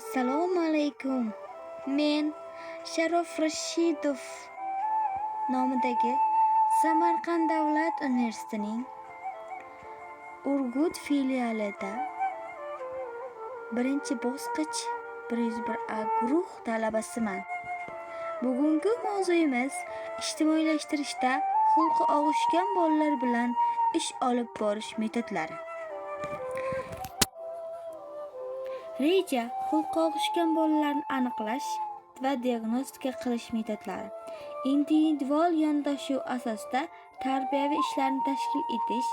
Assalomu alaykum. Men Sharof Rashidov nomidagi Samarqand davlat universitetining Urgut filialida birinchi bosqich 101 A guruh talabasiman. Bugungi mavzuyimiz ijtimoiylashtirishda xulqi og'ishgan bolalar bilan ish olib borish metodlari. Reja: xulqi og'ishgan bolalarni aniqlash va diagnostika qilish metodlari. Individual yondashuv asosida tarbiyaviy ishlarni tashkil etish,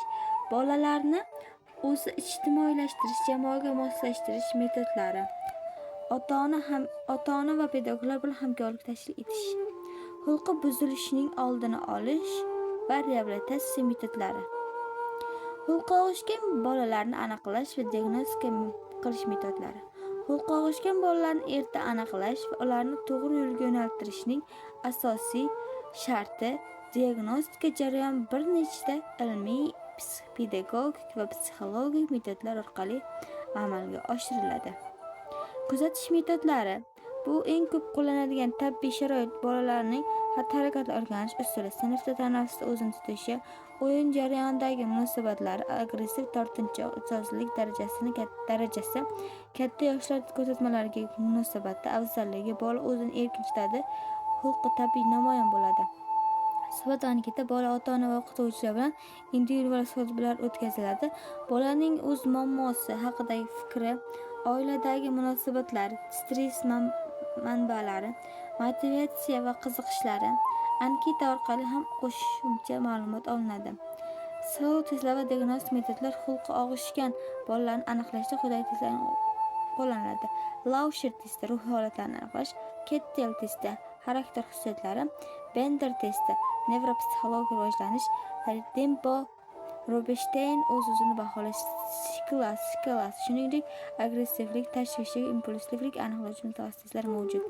bolalarni o'zi ijtimoiylashtirish, jamoaga moslashtirish metodlari. Ota-ona ham ota-ona va pedagoglar bilan hamkorlik tashkil etish. Xulqi buzilishining oldini olish va reabilitatsiya metodlari. Xulqi og'ishgan bolalarni aniqlash va diagnostika qilish metodlari. Xulqi og'ishgan bolalarni erta aniqlash va ularni to'g'ri yo'lga yo'naltirishning asosiy sharti diagnostika jarayoni bir nechta ilmiy, pedagogik va psixologik metodlar orqali amalga oshiriladi. Kuzatish metodlari: bu eng ko'p qo'llanadigan tabiiy sharoit, bolalarning xatti-harakatli o'rganish usuli, sinfda tanaffusda o'zini tutishi, o'yin jarayonidagi munosabatlari, agressiv, tortinchoq, ijozlik darajasi, katta yoshlar ko'rsatmalariga munosabati afzalligi, bola o'zini erkin tutadi, xulqi tabiiy namoyon bo'ladi. Suhbat anketa: bola ota-ona va o'qituvchilar bilan individual suhbatlar o'tkaziladi. Bolaning o'z muammosi haqidagi fikri, oiladagi munosabatlar, stress manbalari, motivatsiya va qiziqishlari anketa orqali ham qo'shimcha ma'lumot olinadi. Psixologik testlar va diagnostik metodlar: xulqi og'ishgan bolalarni aniqlashda quyidagi testlar qo'llaniladi. Lausher testi: ruhiy holatlarni aniqlash, Kettel testi: xarakter xususiyatlari, Bender testi: nevropsixologik rivojlanish, Dembo Rubinstein o'z-o'zini baholash shkalasi, shuningdek, agressivlik, tashvishlik, impulsivlik aniqlovchi mutaxassis testlar mavjud.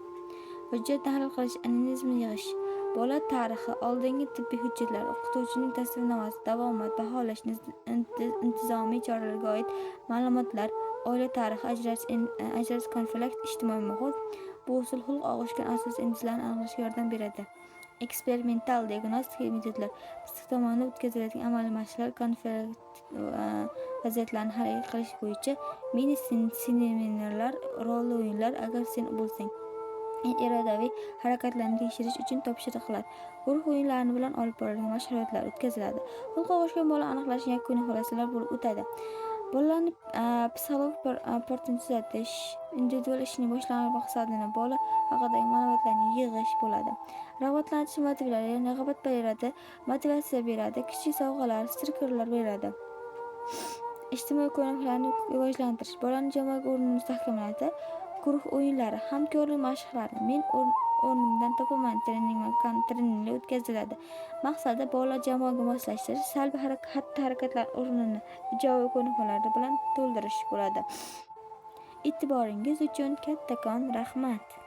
Hujjat tahlil qilish, anamnezni yig'ish, bola tarixi, oldingi tibbiy hujjatlar, o'qituvchining tasdiqnomasi, davomat, baholash, intizomiy choralarga oid ma'lumotlar, oila tarixi, ajrashish, konflikt, ijtimoiy muhit. Bu usul xulq og'ishgan asosiy ildizlarni aniqlashga yordam beradi. Eksperimental diagnostik metodlar: psixolog tomonidan o'tkaziladigan amaliy mashqlar, konflikt vaziyatlarni hal qilish bo'yicha mini seminarlar, rolli o'yinlar, agar sen bo'lsang, irodaviy harakatlarni tekshirish uchun topshiriqlar, guruh o'yinlari bilan olib borilgan mashg'ulotlar o'tkaziladi. Xulqi og'ishgan bola aniqlash yakuniy xulosalar bo'lib o'tadi. Bolalarni psixologik portretini tuzatish individual ishning boshlang'ich maqsadini bola haqidagi ma'lumotlarni yig'ish bo'ladi. Rag'batlantirish motivlari, ya'ni rag'bat beradi, motivatsiya beradi, kichik sovg'alar, stikerlar beradi. Ijtimoiy ko'nikmalarni rivojlantirish, bolani jamoaga o'rnini mustahkamlanadi. Guruh o'yinlari, hamkorlik mashqlari, men o'rnimdan topaman treninglar o'tkaziladi. Maqsadi bola jamoaga moslashtirish, salbiy xatti-harakatlar o'rnini ijobiy ko'nikmalar bilan to'ldirish bo'ladi. E'tiboringiz uchun kattakon rahmat.